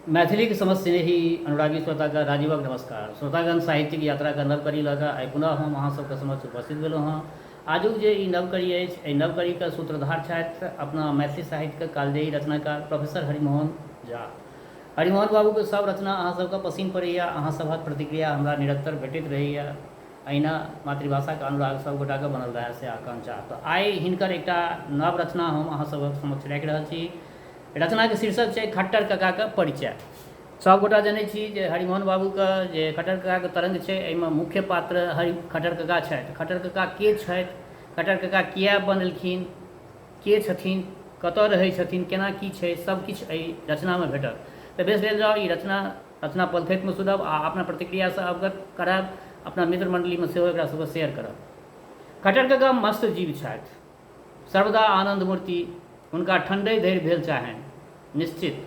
मैथिलीक समस्त स्नेही अनुरागी श्रोताके राजीवक नमस्कार। श्रोतागण, साहित्यिक यात्राके नव कड़ी लऽ कऽ आइ पुनः हम अहाँ सबके समक्ष उपस्थित भेलहुँ हँ। आजुक जे ई नव कड़ी अछि, एहि नव कड़ीके सूत्रधार छथि अपना मैथिली साहित्यके कालजयी रचनाकार प्रोफेसर हरिमोहन झा। हरिमोहन बाबूके सब रचना अहाँ सबके पसिन पड़ैए, अहाँ सभक प्रतिक्रिया हमरा निरन्तर भेटैत रहैए। एहिना मातृभाषाके अनुराग सब गोटाके बनल रहए से आकांक्षा। तऽ आइ हिनकर एकटा नव रचना हम अहाँ सभक समक्ष राखि रहल छी। रचनाके शीर्षक छै खट्टर ककाके परिचय। सभगोटा जनै छी जे हरिमोहन बाबूके जे खट्टर ककाके तरङ्ग छै, एहिमे मुख्य पात्र हरि खट्टर कका छथि। खट्टर कका के छथि, खट्टर कका किए बनेलखिन, के छथिन, कतऽ रहै छथिन, केना की छै, सभकिछु एहि रचनामे भेटत। तऽ बेस लेल जाउ ई रचना रचना पलखतिमे सुनब आ अपना प्रतिक्रियासँ अवगत करायब। अपना मित्र मण्डलीमे सेहो एकरा सभके शेयर करब। खट्टर कका मस्त जीव छथि, सर्वदा आनन्द मूर्ति। हुनका ठण्डे धरि भेल चाहनि, निश्चित।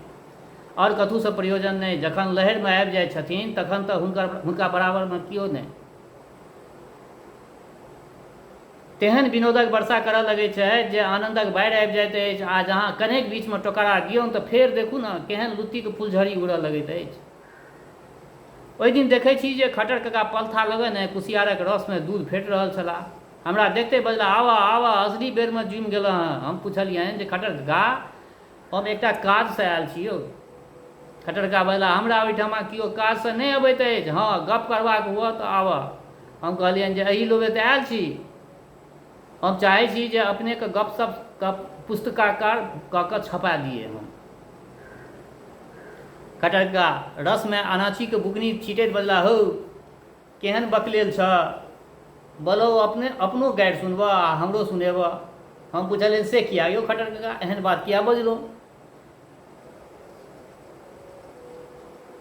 आओर कथूसँ प्रयोजन नहि। जखन लहरिमे आबि जाइ छथिन तखन तऽ हुनका बराबरमे केओ नहि। तेहन विनोदक वर्षा करऽ लगैत छथि जे आनन्दक बाढ़ि आबि जाइत अछि आ जहाँ कनेक बीचमे टोकारा दियौन तऽ फेर देखू ने केहन लुत्तीक फुलझड़ी उड़ऽ लगैत अछि। ओहि दिन देखै छी जे खट्टर कका पलथा लगेने कुसियारक रसमे दूध फेंटि रहल छलाह। हमरा देखिते बजलाह, आबह, आबह, असली बेरमे जुमि गेलह हँ। हम पुछलियनि जे खट्टर कका, हम एकटा काजसँ आयल छी यौ। खट्टर कका बजलाह, हमरा ओहिठाम केओ काजसँ नहि अबैत अछि। हँ, गप्प करबाक हुअ तऽ आबह। हम कहलियनि जे एही लोभे तऽ आयल छी। हम चाहै छी जे अपनेके गप्प-सप्पके पुस्तकाकार कऽ कऽ छपा दियै हम। खट्टर कका रसमे अनाचीक बुकनी छीटैत बजलाह, हौ, केहन बकलेल छह? बलौ, अपने अपनो गारि सुनबह आ हमरो सुनेबह। हम पुछलियनि, से किया यौ खट्टर कका, एहन बात किया बजलहुँ?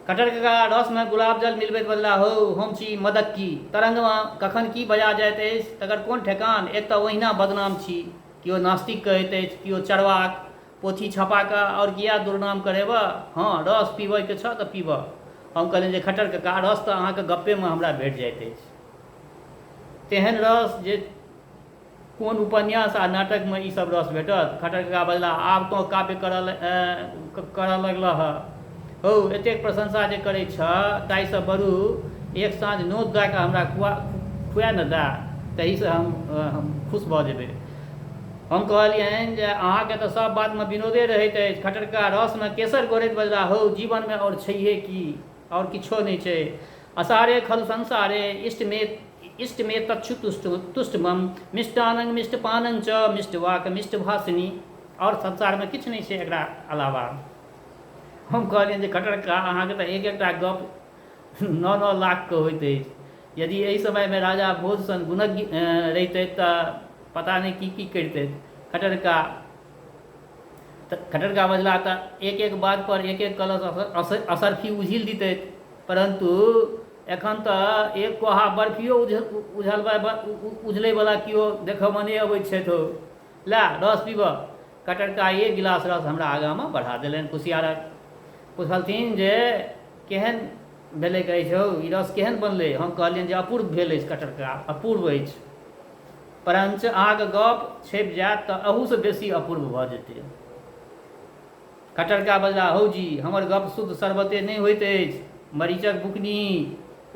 खट्टर कका रसमे गुलाब जल मिलबैत बजलाह, हौ, हम छी मदक्की। तरंगमे कखन की बजा जाइत अछि तकर कोन ठेकान? एक तऽ ओहिना बदनाम छी। केओ नास्तिक कहैत अछि, केओ चर्वाक। पोथी छपा कऽ आओर किया दुर्नाम करेबह? हँ, रस पीबैके छह तऽ पीबह। हम कहलियनि जे खट्टर कका, रस तऽ अहाँके गप्पेमे हमरा भेट जाइत अछि। तेहन रस जे कोन उपन्यास आ नाटकमे ई सब रस भेटत? खट्टर कका बजलाह, आब तोँ काव्य करऽ लगलह। हौ, एतेक प्रशंसा जे करैत छह ताहिसँ बरु एक साँझ नोत दऽ कऽ हमरा खुआ ने दए, ताहिसँ हम खुश भऽ जेबै। हम कहलियनि जे अहाँके तऽ सब बातमे विनोदे रहैत अछि। खट्टर कका रसमे केसर घोरैत बजलाह, हौ, जीवनमे आओर छैहे की? आओर किछो नहि छै। असारे खलु संसारे इष्टमे इष्टमे तच्छु तुष्ट तुष्टमम मिष्टानंग मिष्टपानंग च मिष्टवाक मिष्टभाषिणी। आओर संसारमे किछु नहि छै एकरा अलावा। हम कहलियनि जे खट्टर कका, अहाँके तऽ एक एकटा गप 9-9 लाखके होइत अछि। यदि एहि समयमे राजा भोज सन गुणज्ञ रहितथि तऽ पता नहि की की करितथि। खट्टर कका तऽ खट्टर कका बजलाह, तऽ एक एक बात पर एक एक कलश असरफी उझिल दितथि, परन्तु एखन तऽ एक कोहा बर्फियो उझलैवला केओ देखयमे नहि अबैत छथि। हौ, ला रस पीबह। खट्टर कका एक गिलास रस हमरा आगाँमे बढ़ा देलनि कुसियारक। पुछलथिन जे केहन भेलैक अछि हौ, ई रस केहन बनलै? हम कहलियनि जे अपूर्व भेल अछि खट्टर कका, अपूर्व अछि। परञ्च अहाँके गप छपि जायत तऽ अहूसँ बेसी अपूर्व भऽ जेतै। खट्टर कका बजलाह, हौ जी, हमर गप शुद्ध शरबते नहि होइत अछि। मरीचक बुकनी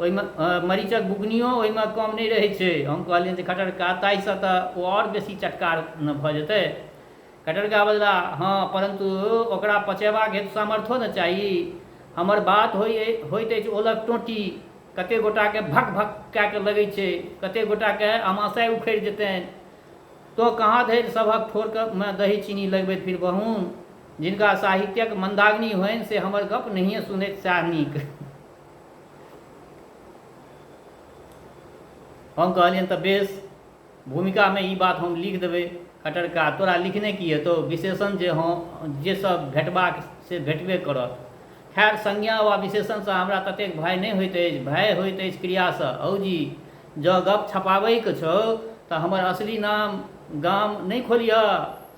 ओहिमे मरीचक बुकनियो ओहिमे कम नहि रहै छै। हम कहलियनि जे खट्टर कका, ताहिसँ तऽ ओ आओर बेसी चटकार ने भऽ जेतै। खट्टर कका बजलाह, हँ, परन्तु ओकरा पचयबाक हेतु सामर्थ्यो ने चाही। हमर बात होइत अछि ओलक टोंटी। कतेक गोटाकेँ भक-भक कए कऽ लगै छै, कतेक गोटाकेँ अमाशय उखड़ि जेतनि। तोँ कहाँ धरि सभक ठोरमे दही-चीनी लगबैत फिरबहुन? जिनका साहित्यक मन्दाग्नि होइन से हमर गप्प नहिए सुनथि सएह नीक। हम कहलियनि, तऽ बेस, भूमिकामे ई बात हम लिखि देबै। खट्टर कका, तोरा लिखने की हेतौ? विशेषण जे हँ, जे सभ भेटबाक से भेटबे करत। खैर, संज्ञा वा विशेषणसँ हमरा ततेक भय नहि होइत अछि। भय होइत अछि क्रियासँ। हौ जी, जँ गप्प छपाबैक छौ तँ हमर असली नाम गाम नहि खोलिहह,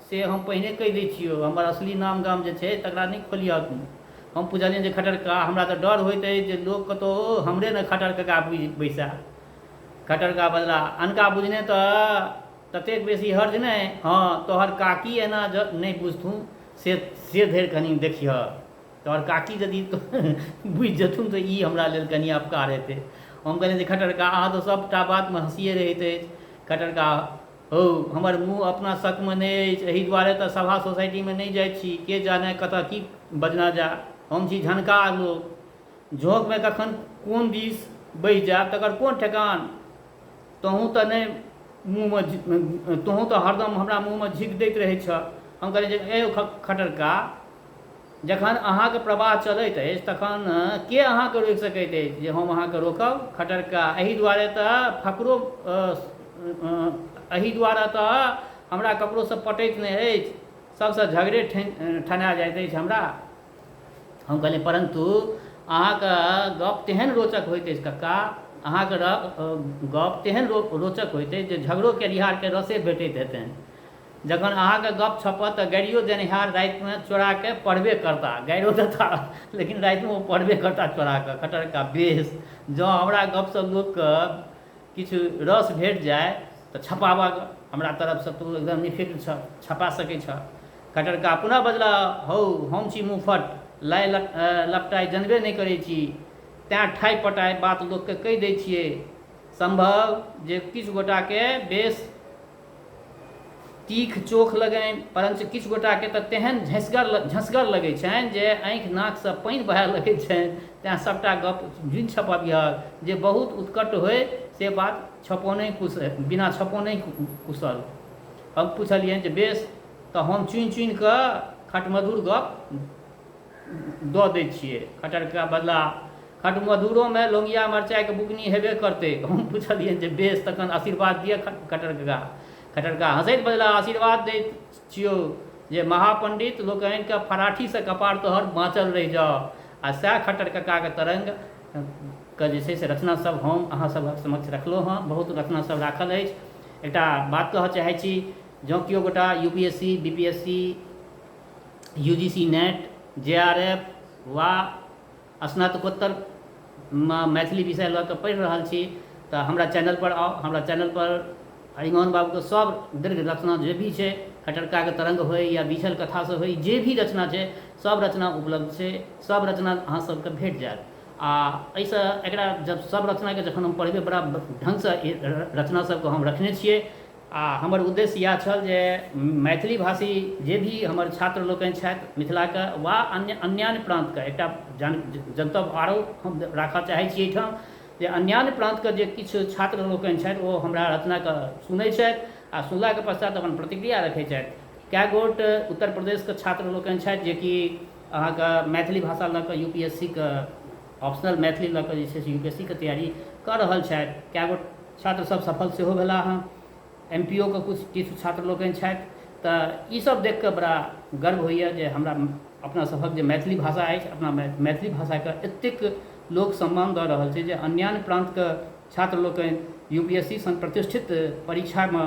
से हम पहिने कहि दैत छियौ। हमर असली नाम गाम जे छै तकरा नहि खोलिहह तूँ। हम पुछलियनि जे खट्टर कका, हमरा तँ डर होइत अछि जे लोक कतहु हमरे ने खट्टर कका बुझि बैसय। खट्टर कका बजलाह, अनका बुझने तँ ततेक बेसी हर्ज नहि। हँ, तोहर काकी एना जँ नहि बुझथुन से धरि कनी देखिहह। तोहर काकी यदि बुझि जेथुन तऽ ई हमरा लेल कनि अपकार हेतै। हम कहलियनि जे खट्टर कका अहाँ तऽ सभटा बातमे हँसिए रहैत अछि। खट्टर कका हौ, हमर मुँह अपना सकमे नहि अछि, एहि दुआरे तऽ सभा सोसाइटीमे नहि जाइ छी। के जाने कतऽ की बजना जाय। हम छी झनकार लोक, झोंकमे कखन कोन दिस बहि जायब तकर कोन ठेकान। तोहूँ तऽ नहि मुँहमे, तोहूँ तऽ हरदम हमरा मुँहमे झीक दैत रहै छह। हम कहलियै जे ऐ खट्टर कका, जखन अहाँके प्रवाह चलैत अछि तखन के अहाँके रोकि सकैत अछि जे हम अहाँके रोकब? खट्टर कका एहि दुआरे तऽ फकरो एहि दुआरे तऽ हमरा ककरोसँ पटैत नहि अछि, सभसँ झगड़े ठना जाइत अछि हमरा। हम कहलियै परन्तु अहाँके गप तेहन रोचक होइत अछि कक्का, अहाँके गप तेहन रोचक होइत अछि जे झगड़ो केनिहारके रसे भेटैत हेतनि। जखन अहाँके गप छपत तऽ गारिओ देनिहार रातिमे चोराके पढ़बे करता, गारिओ देता लेकिन रातिमे ओ पढ़बे करता चोराके। खट्टर कका बेस, जँ हमरा गपसँ लोकके किछु रस भेट जाय तऽ छपाबऽ, हमरा तरफसँ तू एकदम निफिक्र छह, छपा सकै छह। खट्टर कका पुनः बजलाह, हौ, हम छी मुँहफट, लाइ लपटाइ जनबे नहि करै छी, तेँ ठाइ पटाइ बात लोकके कहि दै छियै। सम्भव जे किछु गोटाके बेस तीख चोख लगनि, परञ्च किछु गोटाके तऽ तेहन झँसगर झँसगर लगै छनि जे आँखि नाकसँ पानि बहै लगै छनि। तेँ सभटा गप जुनि छपबिहक, जे बहुत उत्कट होइ से बात छपौनहि कुश बिना छपौनहि कुशल। हम पुछलियनि जे बेस, तऽ हम चुनि चुनि कऽ खटमधुर गप दऽ दै छियै। खट्टर कका बजलाह, खटमधुरोमे लौंगिया मरचाइके बुकनी हेबे करतै। हम पुछलियनि जे बेस, तखन आशीर्वाद दिअ खट्टर कका। खट्टर कका हँसैत बजलाह, आशीर्वाद दैत छियौ जे महापण्डित लोकनिके फराठीसँ कपार तोहर बाँचल रहि जाउ। आ सएह खट्टर ककाके तरंग के जे छै से रचना सब हम अहाँ सभक समक्ष रखलहुँ हँ। बहुत रचना सब राखल अछि। एकटा बात कहऽ चाहै छी, जँ केओ गोटा U P S C, B P S C, U G C NET, J R F वा स्नातकोत्तरमे मैथिली विषय लऽ कऽ पढ़ि रहल छी तऽ हमरा चैनलपर आउ। हमरा चैनलपर हरिमोहन बाबूके सभ दीर्घ रचना जे भी छै, खट्टर ककाके तरङ्ग होइ या बिछल कथा सब होइ, जे भी रचना छै सभ रचना उपलब्ध छै, सभ रचना अहाँ सबके भेट जायत। आ एहिसँ एकरा जब सभ रचनाके जखन हम पढ़बै, बड़ा ढङ्गसँ रचना सबके हम रखने छियै। आ हमर उद्देश्य इएह छल जे मैथिली भाषी जे भी हमर छात्र लोकनि छथि मिथिलाके वा अन्य अन्यान्य प्रान्तके, एकटा जनतब आरो हम राखऽ चाहै छी एहिठाम जे अन्यान्य प्रान्तके जे किछु छात्र लोकनि छथि ओ हमरा रचनाके सुनै छथि आ सुनलाके पश्चात अपन प्रतिक्रिया रखै छथि। कए गोट उत्तर प्रदेशके छात्र लोकनि छथि जेकि अहाँके मैथिली भाषा लऽ कऽ यू पी एस सी के ऑप्शनल मैथिली लऽ कऽ जे छै से यू पी एस सी के तैयारी कऽ रहल छथि। कए गोट छात्रसभ सफल सेहो भेलाह हँ। एम पी ओ के किछु किछु छात्र लोकनि छथि। तऽ ईसभ देखि कऽ बड़ा गर्व होइए जे हमरा अपना सभक जे मैथिली भाषा अछि, अपना मैथिली भाषाके एतेक लोक सम्मान दऽ रहल छै जे अन्यान्य प्रान्तके छात्र लोकनि यू पी एस सी सन प्रतिष्ठित परीक्षामे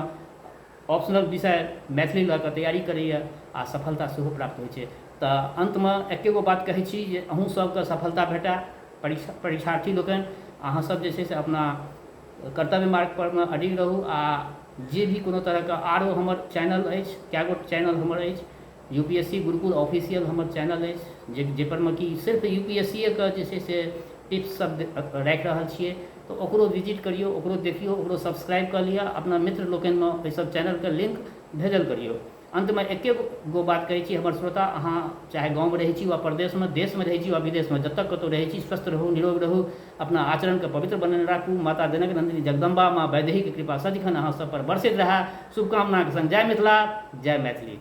ऑप्शनल विषय मैथिली लऽ कऽ तैयारी करैए आ सफलता सेहो प्राप्त होइ छै। तऽ अन्तमे एक्के गो बात कहै छी जे अहूँ सभके सफलता भेटए। परीक्षार्थी लोकनि, अहाँसभ जे छै से अपना कर्तव्य मार्गपर मे अडिग रहू। आ जे भी कोनो तरहके आरो हमर चैनल अछि, कए गो चैनल हमर अछि, U P S C Gurukul official हमर चैनल अछि, जे जाहिपरमे कि सिर्फ यू पी एस सी ए के जे छै से टिप्स सब राखि रहल छियै, तऽ ओकरो विजिट करियौ, ओकरो देखियौ, ओकरो सब्सक्राइब कऽ लिअ, अपना मित्र लोकनिमे एहिसभ चैनलके लिंक भेजल करियौ। अन्तमे एके गो बात कहै छी, हमर श्रोता अहाँ चाहे गाँवमे रहै छी वा परदेशमे, देशमे रहै छी वा विदेशमे, जतऽ कतहु रहै छी, स्वस्थ रहू, निरोग रहू, अपना आचरणके पवित्र बनेने राखू। माता जनक नन्दिनी जगदम्बा माँ वैदेहीके कृपा सदिखन अहाँ सब पर बरसैत रहए। शुभकामनाके संग जय मिथिला, जय मैथिली।